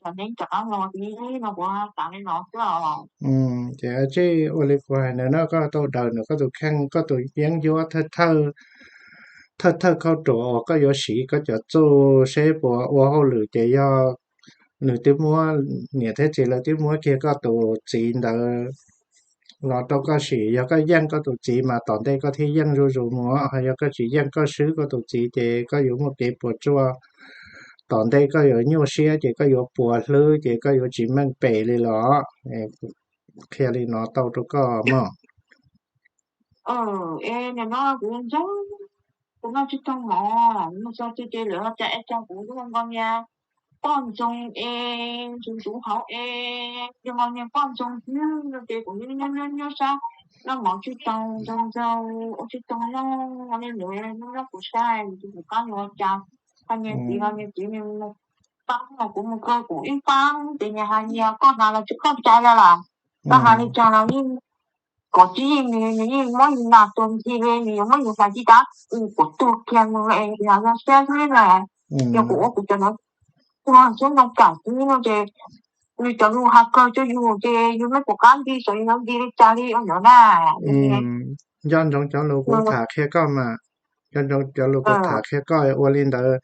Tam neeb rov qab los ib no kuv xav li no xwb os. Ces tsij ua li kuv hais ntawd no, koj tau daws nws koj tus kheej, koj tus yeeb ncuab thawj thawj thawj khauj ruam uas koj yuav siv koj cov txuj seb puas ua hauj lwm ces yog nws twb muab, niam thiab txiv lawv twb muab kiag koj tus txiv ntawd los rau koj sim. Yog koj yeej koj tus txiv mas tom ntej koj thiaj yeej zuj zus mus, ho yog koj tsis yeej koj swb koj tus txiv ces koj yuav muaj kev puas tsuaj. Tom ntej koj yuav nyuaj siab ces koj yuav puas hlwb ces koj yuav tsis meej pem li los. Qhia li no tau rau koj mog. Es nim no kuv ntseeg, kuv noj tsis tau mov, mus txog ces lawv cas es cas kuv zoo nkaus niag poj ntxoog es ntsuv ntsuv hauv es zoo nkaus niag poj ntxoog xwb no ces kuv nyob nyob nyob sab, noj mov tsis tau, ntxoog ntxoog ua tsis tau noj li lawv nyob nyob kuv saib ces kuv qab yuav ua cas. Ho niag txiv los niag txiv nws mus pab los kuv mus kawg kuv ib pab ces niag hais niag koj hnav los tsis koj cai li lawm. Koj hnav li cas los yeej kom tsis yeej nws, nws yeej muab yus nas tua ncig li, nws yuav muab yus hlais tsis tav, kuv tuag kiag mus es yog yog siab xwb na. Yog kuv ua kuv cov no tuag xwb no kam xwb no ces nws cov lus has kawg rau yus ces yus muab kuv qab ncig sav yus yuav ncig li cas li ua ntawd na. Nco ntsoov cov lus kuv tham qhia koj mas, nco ntsoov cov lus kuv tham qhia koj ua li ntawd.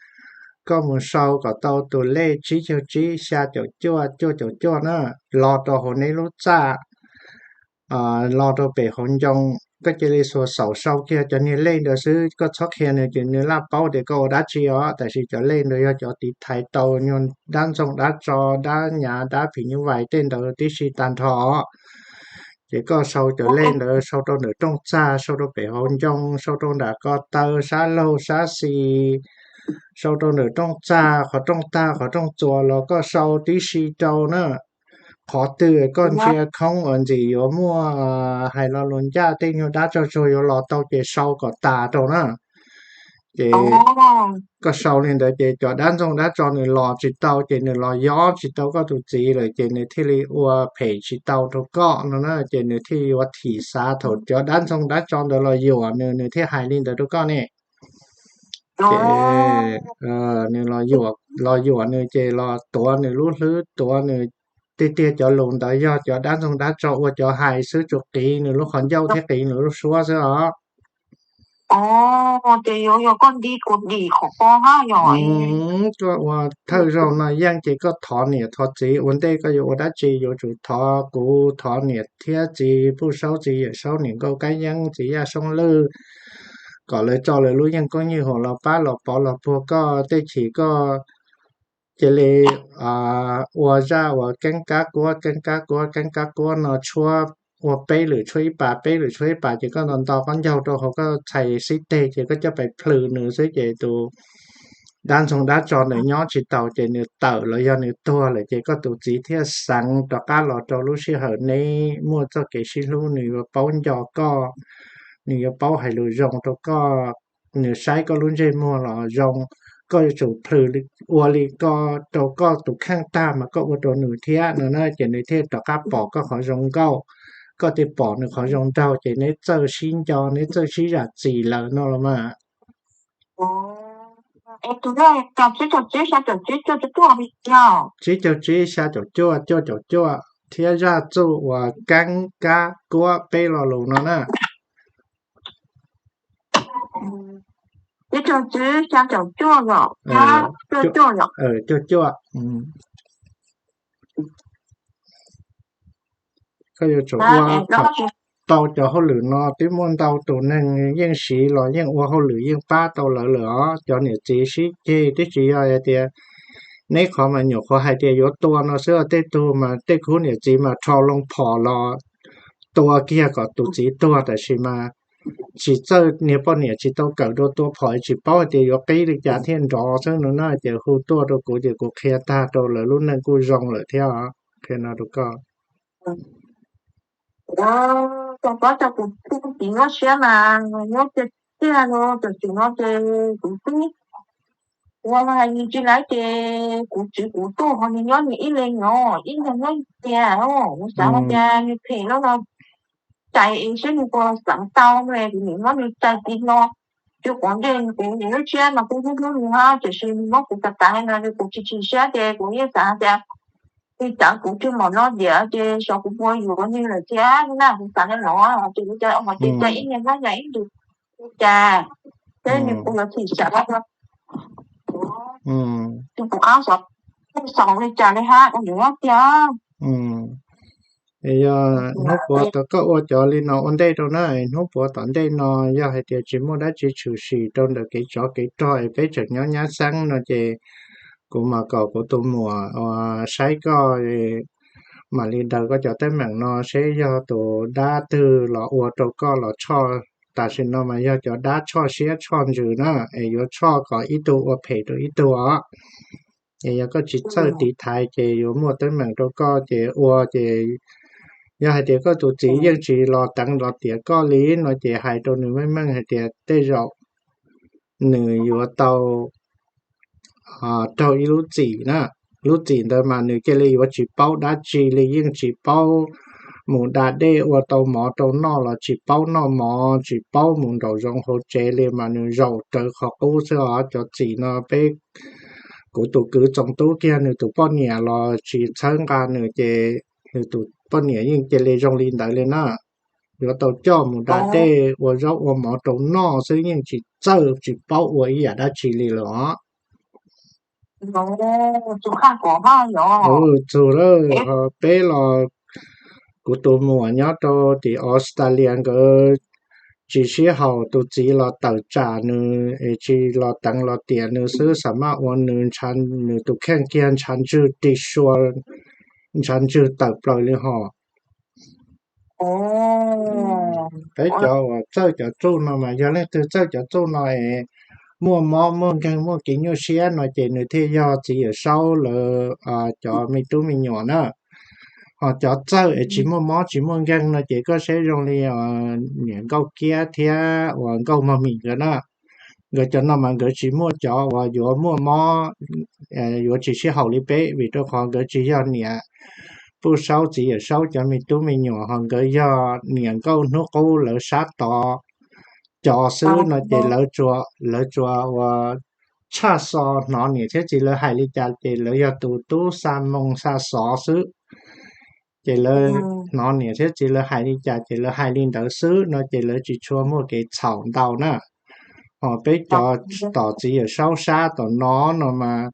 Koj mus sau kom tau tus lej tsib caug tsib, xya caum cuaj, cuaj caum cuaj na, los rau hauv neb lub txaj, los rau pem hauv ncoo. Koj cia li xuas xaum sau kiag cov niag lej ntawd xwb, koj txhob qhia nws ces nws laj paub tias koj ua dab tsi os. Tab sis cov lej ntawd yog cov tiv thaiv tau nyuag dab ntxoog dab tso, dab nyav dab phim nyuj vais tej ntawd tib si tag nrho. Ces koj sau cov lej ntawd sau rau ntawm rooj txag, sau rau pem hauv ncoo, sau rau nram ko taw, sab laug sab xis, sau rau ntawm rooj txag, qhov rooj tag qhov rooj txuas los koj sau tib si rau na. Qhov twg koj ntsia khoob uas ntxim yuav muaj hais lo lus ncaj tej nyuag dab tsog tsuag yuav los tau ces sau kom tas rau na. Ces koj sau li ntawd ces cov dab ntxoog dab tso nws los tsis tau ces nws los yob tsis tau koj tus txiv lawm ces nws thiaj li ua phem tsis tau rau koj no na, ces nws thiaj yuav thim xav thaum cov dab ntxoog dab tso ntawd los yuam nws, nws thiaj hais li ntawd rau koj ne. Ces nws los yuam nws ces los tuav nws lub hlwb, tuav nws tiag tiag. Cov lus ntawd yog cov dab ntxoog dab tso ua cov hais xwb, tsuas qiv nws lub qhov ncauj thiab qiv nws lub suab xwb os. Ces yuav yog koj nti kuv dim qhov ko hab yog. Koj ua thawj zaug no yeej ces koj thov niam thov txiv ua ntej koj yuav ua dab tsi yuav tsum thov kuv, thov niam thiab txiv, Puj Saub, txiv Yawm Saub, niam Nkauj Kab Yeeb, txiv Yaj Soob Lwj, kom lawv tso lawv lub yeej koob nywj hauv los pab los pov los puag koj. Tej chim koj cia li ua zaj uas keeb kab kuab keeb kab kuab keeb kab kuab no tshuab ua peb lwm tshuab ib pas, peb lwm tshuab ib pas, ces koj nto nto koj ncaug rau hauv koj txhais xib teg ces koj coj pais plhws nws xwb ces tus dab ntxoog dab tso ntawd nyob tsis taus ces nws tawm los yog nws tuag lawm ces koj tus txiv thiaj xeev rov qab los rau lub sij hawm neb muaj txoj kev sib hlub, nws yuav paub nco koj, nws yuav paub hais lus zoo rau koj, nws saib koj lub ntsej muag los zoo. Koj yuav tsum plhws ua li ko rau koj tus kheej tag mas koj ua rau nws thiab no na, ces nws thiaj rov qab pom koj qhov zoo nkauj, koj thiaj pom nws qhov zoo nraug, ces neb txawj sib nco, neb txawj sib zam txim lawm no los mas. Tsib caug tsib, xya caum cuaj, cuaj caum cuaj thiab zaj txuj uas keeb kab kuab peb lo lus no na. Cuaj cuaj. Koj yuav tsum ua kom tau cov hauj lwm no, twb muaj ntau tus neeg yeej siv los yeej ua hauj lwm yeej pab tau lawv lawm os. Cov niam txiv sib ceg twb tsis yog hais tias neb qhov mas nyuam qhuav hais tias yuav tua no xwb, tej tug mas tej khub niam txiv mas rho loo phom los tua kiag kom tus txiv tuag, tab sis mas tsis txawj, niag poj niam tsis tau kawm dua tua phom, tsis paub hais tias yuav qib li cas thiaj nrov xwb no na, ces hu tuaj rau kuv ces kuv qhia tag rau lawv lub neej kuj zoo lawm thiab. Qhia no rau koj. Tau pab tau kuv tij kuv txiv nyob siab mas nyob tiag tiag no, tam sim no ces kuv twb ua hais nws tsis laiv ces kuv tswv kuv tuaj ho nws nyob nws ib leeg no, ib leeg nyob tiag, kuv xav hais tias nws phem no no cais es saib nws puas xeev tau no, kuv nim muab nws cais tiv hlo. Tsis quav ntsej, kuv lub siab mas kuv hlub hlub nws hab, tiam sis nws muab kuv cais tas no kuv tsis tsim siab ces kuv yeej xav tias Li cas kuv twb mom no diam ces xyov kuv puas yuav nws lawm thiab na, kuv xav li no, ces kuv cia li ib niag hlab ya ib ntus li cas, thiab nws puas yuav thim sab, kuv kuv qab xyov xaus li cas li hab ua yuav tiag. Yog hnub puav tom koj ua cov li no ua ntej rau na, hnub puav tom ntej no yog hais tias tsis muaj dab tsi tshwm sim rau ntawm kev tsov kev rog es peb tseem nyob nyab xeeb no ces kuv mam kom kuv tus muam saib koj, mam li daws koj cov teeb meem no seb yog tus dab twg los ua rau koj los tshoj. Tam sim no mas yog cov dab tshoj siab tshoj ntsws na, es yuav tshoj kom ib tug ua phem rau ib tug os. Es yog koj tsis txawj tiv thaiv ces yuav muaj teeb meem rau koj ces ua ces yog hais tias koj tus txiv yeej tsis los teev los tiam koj li no ces hais rau nws meej meej hais tias tej zaum nws yuav tau raug ib lub txim na. Lub txim ntawd mas nws cia li yuav tsis paub dab tsi li, yeej tsis paub mus da dej ua tau mov rau noj los tsis paub noj mov, tsis paub mus nraum zoov hauv tsev li mas nws zaum rawv qhov qub xwb os. Cov txim no peb, kuv tus kwv Txoos Tub kiag nws tus poj niam los tsis txhawb nqa nws ces nws tus poj niam yeej cia li zoo li ntawd li na. Yuav tau coj mus da dej ua zaub ua mov rau noj xwb, yeej tsis txawj tsis paub ua ib yam dab tsi li lawm os. Txug lawm, peb los kuv tus muam nyob rau tim Australia nkawd tsis sib haum, tus txiv los tawm tsam nws es tsis los teev los tiam nws xwb, xam maj ua nws, nws tus kheej kiag ntshav ntswg ri sua, ntshav ntswg tawm plaws li hos. Peb cov uas txawj cov txuj no mas yog leej twg txawj cov txuj no es muaj mob muaj nkeeg muaj kev nyuaj siab no ces nws thiaj yog txiv Yawm Saub lawv cov me tub me nyuam na. Ho cov txawj es tsis muaj mob tsis muaj nkeeg no ces koj saib zoo li niam Nkauj Kiab thiab uas Nkauj Mog Mim nkawd na. Nkawd cov no mas nkawd tsis muaj cov uas yuav muaj mob, yuav tsis sib haum li peb, vim rau qhov nkawd tsis yog niam Puj Saub txiv Yawm Saub cov me tub me nyuam, ho nkawd yog niam Nkauj Hnub Qub lawv sab tod cov xwb no ces lawv tsuas, lawv tsuas uas tshaj xo hnov niam thiab txiv lawv hais li cas ces lawv yog tus tub xa moo xa xov xwb. Ces lawv hnov niam thiab txiv lawv hais li cas ces lawv hais li ntawd xwb no ces lawv tsis tshua muaj kev txhaum ntau na. Ho peb cov tom txiv Yawm Saub sab tom no no mas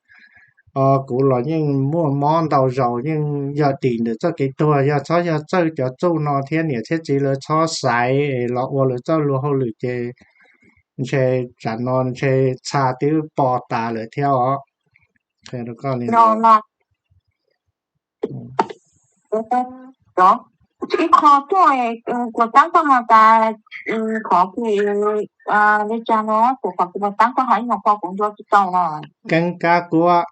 kuv los yeej muaj mob ntau zaus, yeej yog dim ntawm txoj kev tuag, yog txhob yog txawj cov txuj no thiab niam thiab txiv lawv txhob xaiv los ua lawv txoj luag hauj lwm ces ntshe tsam no ntshe txha twb po tas lawm thiab os. Ib qho tuaj kuv tab koj has tas, qhov kuv li cas no, kuv qhov kuv tab koj has ib nyuag qho kuv ntua tsis tau no. Keeb kab kuab.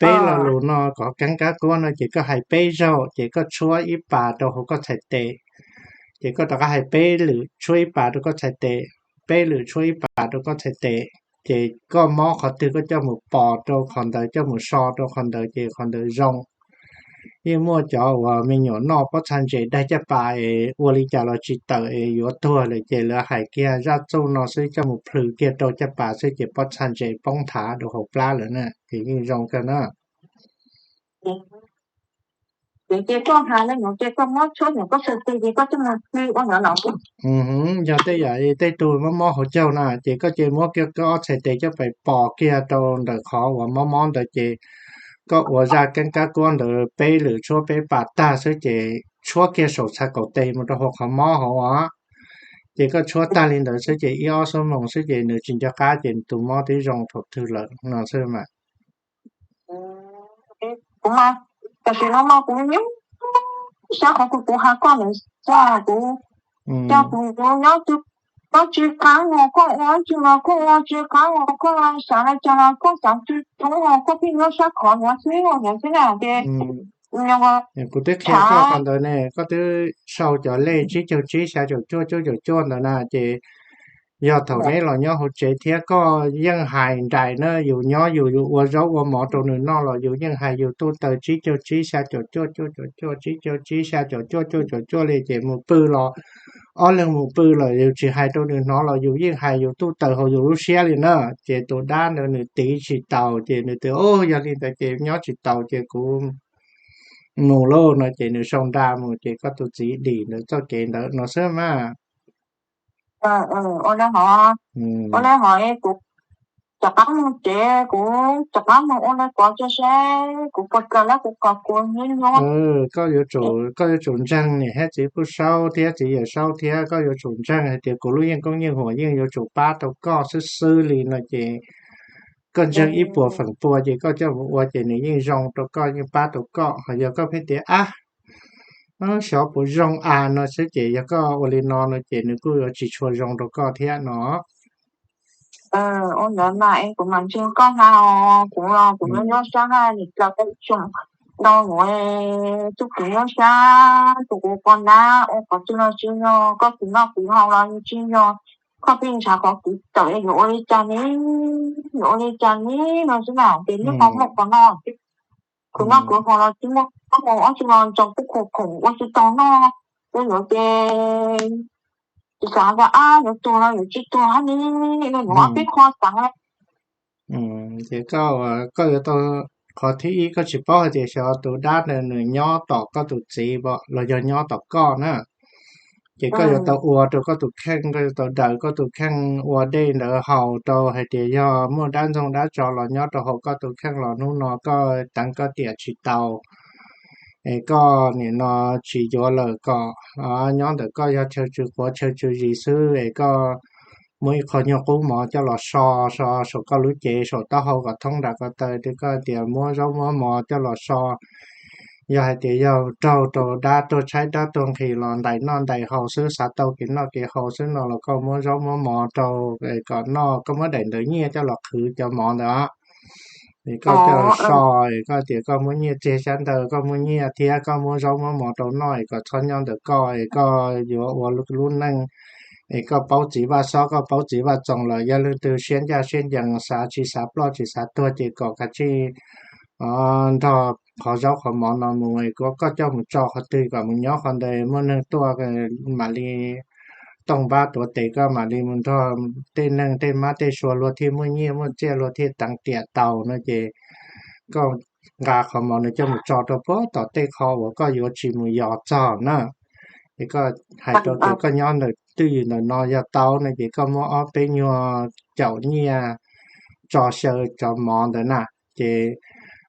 Peb lo lus no kom keeb kab kuab no ces koj hais peb zaug ces koj tshuab ib pas rau hauv koj txhais tes, ces koj rov qab hais peb lwm tshuab ib pas rau koj txhais tes, peb lwm tshuab ib pas rau koj txhais tes, ces koj mob qhov twg koj coj mus pos rau qhov ntawd, coj mus so rau qhov ntawd ces qhov ntawd zoo. Yeej muaj cov uas me nyuam noj pob txha ntses daig caj pas es ua li cas los tsis tawm es yuav tuag lawm ces lawv hais kiag zaj txuj no xwb coj mus plhws kiag rau caj pas xwb ces pob txha ntses poob thav rau hauv plab lawm na, ces yeej zoo kawg na. Yog tej yam tej tug mob mob hauv caug na ces koj cia muab kiag koj ob txhais tes coj pais pos kiag rau ntawm qhov uas mob mob ntawd ces koj ua zaj keeb kab kuab ntawd peb lwm tshuab peb pas tag xwb ces tshuab kiag saum txhais kaum tes mus rau hauv qhov mob hauv os. Ces koj tshuab tag li ntawd xwb ces ib ob xuab moos xwb ces nws tsis nco qab ces tus mob twb zoo thaum twg lawm no xwb mas. Kuv mas tam sim no no kuv nyob sab qhov kuv, kuv has koj lawm, kuv coj kuv nyob, koj tsis qab los koj ua tsis los koj ua tsis qab los koj xav li cas los koj xav tsis thoob los koj pheej nyob sab qhov nuav xwb nuav xwb na ces kuv twb qhia koj qhov ntawd ne, koj twb sau cov lej tsib caug tsib xya caum cuaj cuaj caum cuaj ntawd na ces yog thaum neb los nyob hauv tsev thiab koj yeej hais nraim na, yus nyob yus, yus ua zaub ua mov rau nws noj los yus yeej hais yus tuj taws tsib caug tsib xya caum cuaj cuaj caum cuaj, tsib caug tsib xya caum cuaj cuaj caum cuaj li ces mus pw los ob leeg mus pw lawm yus tsis hais rau nws hnov los yus yeej hais yus tuj taws hauv yus lub siab li na. Ces tus dab ntawd nws tiv tsis taus ces nws tias, Yog li ntawd ces nyob tsis taus ces kuv mus lauj no ces nws sau nra mus ces koj tus txiv dim ntawd txoj kev ntawd no xwb mas. Ua li hov, ua li hov kuv rov qab mus tsev, kuv rov qab mus ua li ko cia seb kuv puas raws li kuv kom kuv nyob nyob. Koj yuav tsum ntseeg niam thiab txiv Pub Saub thiab txiv Yawm Saub thiab, koj yuav tsum ntseeg hais tias kuv lub yeej koob yeej huam yeej yuav tsum pab tau koj xwb xwb li no ces koj ntseeg ib puas feem pua ces koj coj mus ua ces nws yeej zoo rau koj, yeej pab tau koj. Ho yog koj pheej tias ab, xyov puas zoo a no xwb ces yog koj ua li no no ces nws kuj yuav tsis tshua zoo rau koj thiab no. Ua ntawd mas es kuv mam ntseeg koj na, kuv los kuv nyob nyob sab na, nim txawm peb tsoom ntau nuv, tus kwv nyob sab tus kuv poj nab ua qhov twg los tsis yog, koj kwv noj kwv haus los tsis yog, koj pheej ntshav qhov kwv tawm yuav ua li cas ne, yuav ua li cas ne no xwb na, ces nyob qhov muaj qhov no, kwv noj kwv haus los tsis muaj, koj mus ob tsi los ntsoov kuj khoom khoom ua tsis tau noj, ua yuav ces tsis xav tias ab yuav tuag los yuav tsis tuag hab ne, yuav ob peb qho xav. Ces koj yuav tau, qhov thib ib koj tsis paub hais tias xyov tus dab ntawd nws nyob tom koj tus txiv los yog nyob tom koj na. Ces koj yuav tau ua rau koj tus kheej, koj yuav tau daws koj tus kheej ua dej ntawd haus rau hais tias yog muaj dab ntxoog dab tsov los nyob rau hauv koj tus kheej los hnub no koj teev koj tiam tsis tau, es koj nim no tsis yuav lawm kom nyob ntawm koj yog chaw tsw quav chaw tsw zis xwb es koj muab ib qho nyuag qub mov coj los so, so saum koj lub cev saum taub hau kom thoob nram ko taw, koj tias muab zaub muab mov coj los so. Yog hais tias yog raug rau dab tuag tshaib dab tuag nqhis los ntais noj ntais haus xwb, xav tau kev noj kev haus xwb no los koj muab zaub muab mov rau kom noj, koj muab daim ntawv nyiaj coj los qhwv cov mov ntawd es koj coj los so, es koj tias koj muaj nyiaj txiag xyab ntawv, koj muaj nyiaj thiab koj muab zaub muab mov rau noj es kom txhob nyob ntawm koj es koj yuav ua lub neej es koj paub txiv vaj xob koj paub txiv vaj txoos lawm, yog leej twg siab ncaj siab ncees xav tsis xav ploj tsis xav tuag ces kom kav tsij nrog qhov zaub qhov mov no mus es koj coj mus tso qhov twg kom mus nyob qhov ntawd, muaj neeg tuaj mam li tooj npab tuav tes, koj mam li mus nrog tej neeg tej mab tej sua luag thiaj muaj nyiaj muaj txiaj luag thiaj teev tiam tau no ces koj nqa qhov mov no coj mus tso rau puag tom tej qho uas koj yuav tsis mus yos txog na. Es koj hais rau tias koj nyob ntawm twj ywm ntawm no yog tau no ces koj muab ob peb nyuag caum nyiaj tso xyaw cov mov ntawd na, ces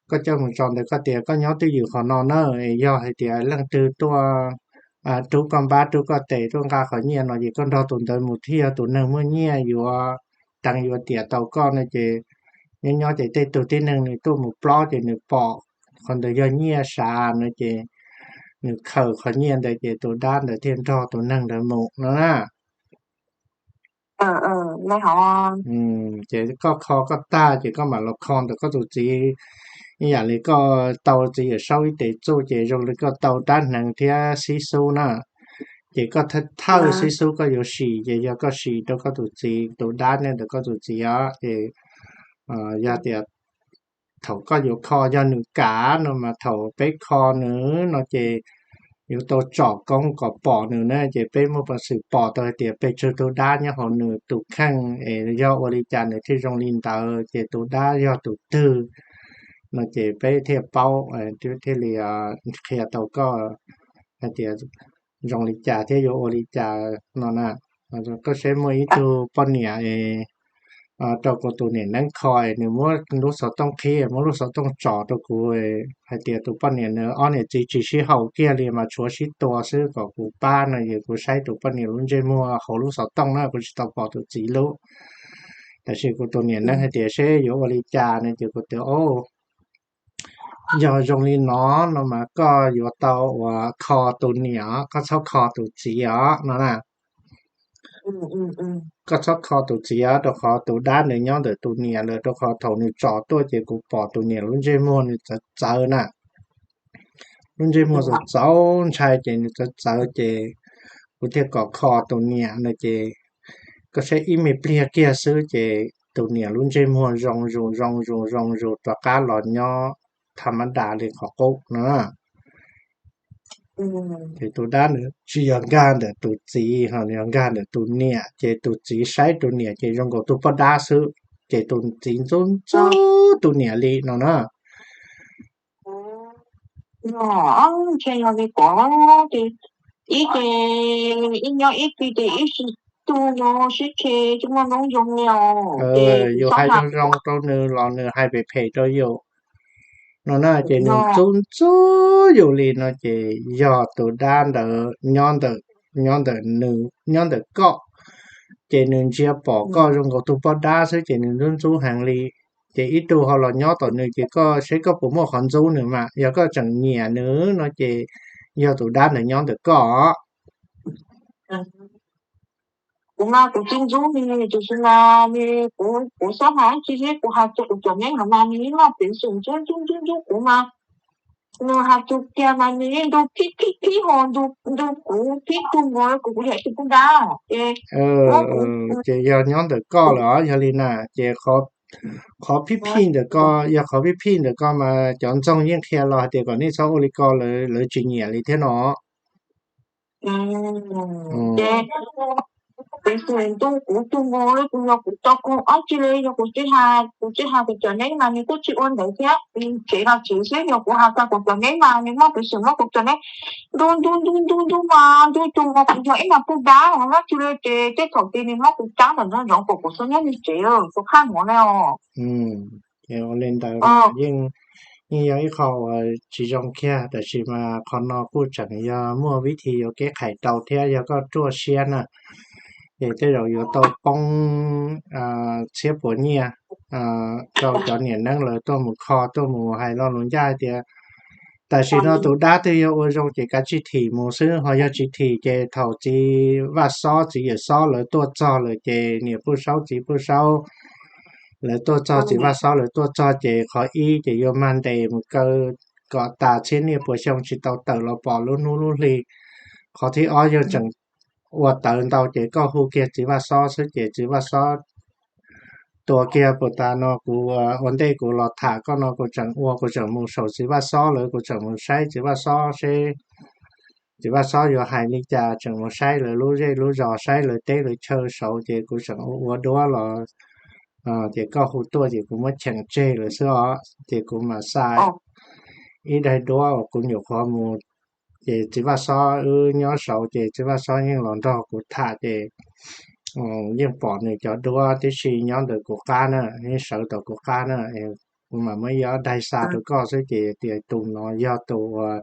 koj coj mus tso ntawd koj tias koj nyob twj ywm qhov no na, es yog hais tias leej twg tuaj rub koj npab rub koj tes tuaj nqa qhov nyiaj no ces koj nrog tus ntawd mus thiaj yog tus neeg muaj nyiaj yuav teev yuav tiam tau koj no ces nyob nyob ces tej tug tib neeg nws tuaj mus plob ces nws pom qhov ntawd yog nyiaj sav no ces nws khaws qhov nyiaj ntawd ces tus dab ntawd thiaj nrog tus neeg ntawd mus no na. Ces koj kho koj tag ces koj mam los kho ntawm koj tus txiv, ib yam li koj tau txiv Yawm Saub ib tes txuj ces zoo li koj tau dab hneev thiab xib xub na. Ces koj thawj xib xub koj yuav sim ces yog koj sim rau koj tus txiv tus dab ne ntawm koj tus txiv os ces yog tias thaum koj yuav kho yog nws kam no mas thaum peb kho nws no ces yuav tau tsom koob kom pom nws na, ces peb muaj peev xwm pom tau hais tias pes tsawg tus dab nyob hauv nws tus kheej es yog ua li cas nws thiaj zoo li ntawd ces tus dab yog tus twg no ces peb thiaj paub, thiaj li qhia tau koj hais tias zoo li cas thiab yuav ua li cas no na. Koj saib muaj ib tug poj niam rau kuv tus niam neeb kho es nws muab lub xov tooj qhib, muab lub xov tooj tso rau kuv hais tias tus poj niam nws ob niam txiv tsis sib haum kiag li mas tshuav sib tua xwb kom kuv pab no, es kuv saib tus poj niam lub ntsej muag hauv lub xov tooj na, kuv tsis tau pom tus txiv lub. Tab sis kuv tus niam neeb hais tias seb yuav ua li cas no ces kuv tias o, yog zoo li no no mas koj yuav tau uas kho tus niam, koj txhob kho tus txiv os no na. Koj txhob kho tus txiv os, rau qhov tus dab ntawd nyob ntawm tus niam lawm, rau qhov thaum nws tsom tuaj ces kuv pom tus niam lub ntsej muag nws txawv txawv na. Lub ntsej muag txawv txawv ntshai ces nws txawv txawv ces kuv thiaj kom kho tus niam no ces koj saib ib me pliag kiag xwb ces tus niam lub ntsej muag zoo zus zoo zus zoo zus rov qab los nyob tham mab das li qhov qub no. Ces tus dab ntawd tsis yog nkag ntawm tus txiv ho yog nkag ntawm tus niam, ces tus txiv saib tus niam ces zoo nkaus tus poj dab xwb, ces tus txiv ntxub ntxub tus niam li no na. Ntshe yog li ko ces ib ces ib nyob ib tug ces ib tsis tu no sib tseg tsis muaj noob zoo li os ces yus hais zoo zoo rau nws los nws hais phem phem rau yus no na ces nws ntxub ntxub yus li no ces yog tus dab ntawd nyob ntawm, nyob ntawm nws, nyob ntawm koj, ces nws ntsia pom koj zoo nkaus tus poj dab xwb ces nws ntxub ntxub heev li. Ces ib tug ho los nyob tom nws ces koj seb koj puas muaj qhov ntxub nws mas yog koj tseem nyiam nws no ces yog tus dab ntawd nyob ntawm koj. Kuv mas kuv tsis ntxub nws tiam sis mas nws, kuv, kuv xav hais tsis seb kuv hais rau kuv cov neeb no mas nws yeej muaj peev xwm ntxub ntxub ntxub ntxub kuv mas. Nws hais tus tiag mas nws yeej ntu phib phib phib ho ntu, ntu kuv phib tug nkaus kuv, kuv yog ib tug poj dab ces ces yog nyob ntawm koj lawm os. Yog li na ces qhov phij phij ntawm ko, yog qhov phij phij ntawm ko mas cov ntxoog yeej qhia los hais tias kom nej txhob ua li ko, lawv tsis nyiam li thiab no. Ces kuv xum ntu kuv tug nkaus li kuv yog kuv tau koog ob tsi li, yog kuv tsis hais, kuv tsis hais kuv cov neeb mas nws kuj tsis ua ntawd thiab. Tsev los tsev xwb, yog kuv hais txog kuv cov neeb mas nws muaj peev xwm muab kuv cov neeb ntu ntu ntu ntu ntu mas ntu tus nkaus kuv yog ib nyuag poj dab os. Ob tsi li ces tej thaum ces nws muab kuv cab ntawm no zoov kom kuv txhob nyob nws tsev, kuv qhaj nuav li os. Ces ua li ntawd yeej, yeej yog ib qho uas tsis zoo kiag, tab sis mas qhov no kuj tseem yog muaj vib thi yuav keb qhais rau thiab, yog koj ruaj siab na ces tej zaum yuav tau poob txhiab puas nyiaj rau cov niam neeb lawv tuaj mus kho tuaj mus hais lo lus ncaj hais tias tam sim no tus dab twg yog ua zoo ces kav tsij thim mus xwb, ho yog tsis thim ces thaum txiv Vaj Xob txiv Yawm Xob lawv tuaj txog lawm ces niam Puj Saub txiv Puj Saub lawv tuaj txog, txiv Vaj Xob lawv tuaj txog ces qhov ib ces yuav mag ntes mus kaw kom tas txhiab niaj puas xyoo tsis tau tawm los pom lub hnub lub hli. Qhov thib ob yog tseem ua tawv ntau ces koj hu kiag txiv Vaj Xob xwb ces txiv Vaj Xob tua kiag puas tas no kuv ua ntej kuv los tham koj no kuv tseem ua, kuv tseem mus saum txiv Vaj Xob lawv, kuv tseem mus saib txiv Vaj Xob seb txiv Vaj Xob yuav hais li cas, tseem mus saib lawv lub zej lub zos, saib lawv teb lawv chaw saud ces kuv tseem ua ua duab los ces koj hu tuaj ces kuv muab cheem tseg lawm xwb os. Ces kuv mam xa ib daim duab uas kuv nyuam qhuav mus, ces txiv Vaj Xob wb nyob saud ces txiv Vaj Xob yeej los nrog kuv tham ces yeej pom nws cov duab tib si nyob ntawm kuv qab na, yeej sawv tom kuv qab na. Kuv mam muab ib ob daim xa rau koj xwb ces tias tus no yog tus uas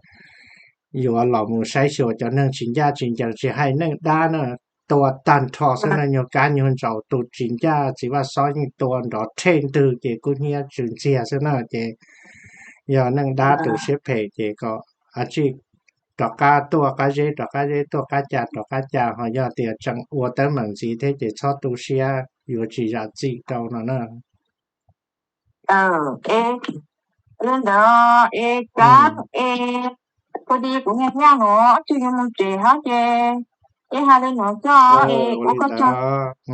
yuav los mus saib xyuas cov neeg tsis ncaj tsis ncees, tsis hais neeg dab na, tua tag nrho xwb na, nyuag kab nyuag ntsaum tus tsis ncaj txiv Vaj Xob yeej tua nrov rhe ntwg ces kub hnyiab tsw ntxiag xwb na. Ces yog neeg dab tus siab phem ces kom a tsij rov qab tuaj qab zeb rov qab zeb, tuaj qab ca rov qab ca, ho yog tias tseem ua teeb meem ntxiv thiab ces txhob tu siab, yuav tsis zam txim rau no na. Li ntawd es kab es kuv di kuv niaj hnub no tsis yuav mus tsev hab ces ib hais li no xwb es ua koj tsaug.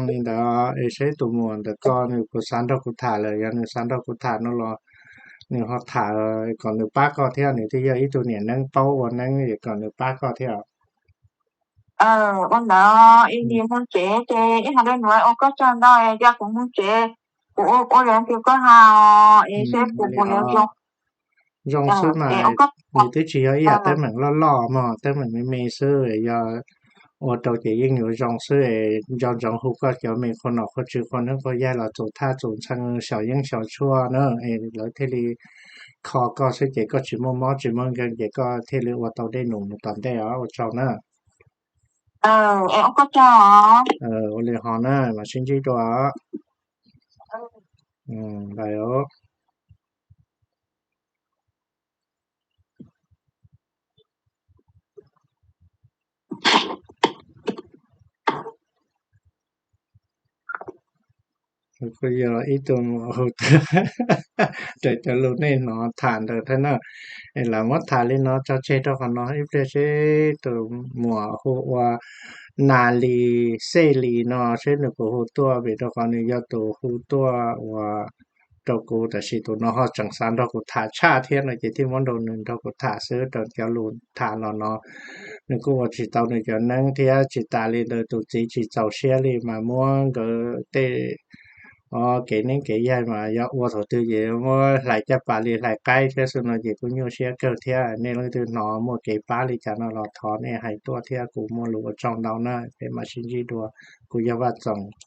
Li ntawd es saib tus muam ntawm ko nws kuv xav nrog kuv tham lawm, yog nws xav nrog kuv tham no los nws ho tham kom nws pab koj thiab, nws twb yog ib tug niam neeb paub ua neeb es kom nws pab koj thiab. Ua ntawd es mus tsev ces ib hais li no ua koj tsaug ntau, yog kuv mus tsev kuv ua ua li koj hais es seb puas ua zoo. Zoo xwb mas, nws twb tsis yog ib yam teeb meem loj loj mog, teeb meem me me xwb, yog ua rau ces yeej yuav zoo xwb es nco ntsoov hu koj cov me qhua nom qhua tswv qhua neeb qhua yaig los txus thaj txus ntxhee xyom yeeb xyom tshuaj na es lawv thiaj li kho koj xwb ces koj tsis muaj mob tsis muaj nkeeg ces koj thiaj li ua tau dej num mus tom ntej os. Ua tsaug na. Ua li ho na, mam sib ntsib dua. Kuv yog ib tug mus hu raws cov lus nej hnov tham ntawd thiab na. Es lam muab tham li no tso tseg rau qhov no ib pliag seb tus muam hu ua Nas Lis Xej Lis no seb nws puas hu tuaj, vim rau qhov nws yog tus hu tuaj ua rau kuv, tab sis tus no ho tseem xav nrog kuv tham tshaj thiab no ces thiaj muab nrog nws nrog kuv tham xwb. Rau cov lus tham los no nws kuj ua tsis tau nws cov neeb thiab, tsis tas li ntawd tus txiv tsis txaus siab li mas muab nkawd tej kev neeb kev yaig mas yog ua thaum twg ces muab hlais caj pas li hlais qaib thiab xwb no ces kuj nyuaj siab kawg thiab. Nej leej twg hnov muaj kev pab li cas no los thov nej hais tuaj thiab, kuv muaj lus ua tsaug ntau na, peb mam sib ntsib dua. Kuv yog Vaj Txoos.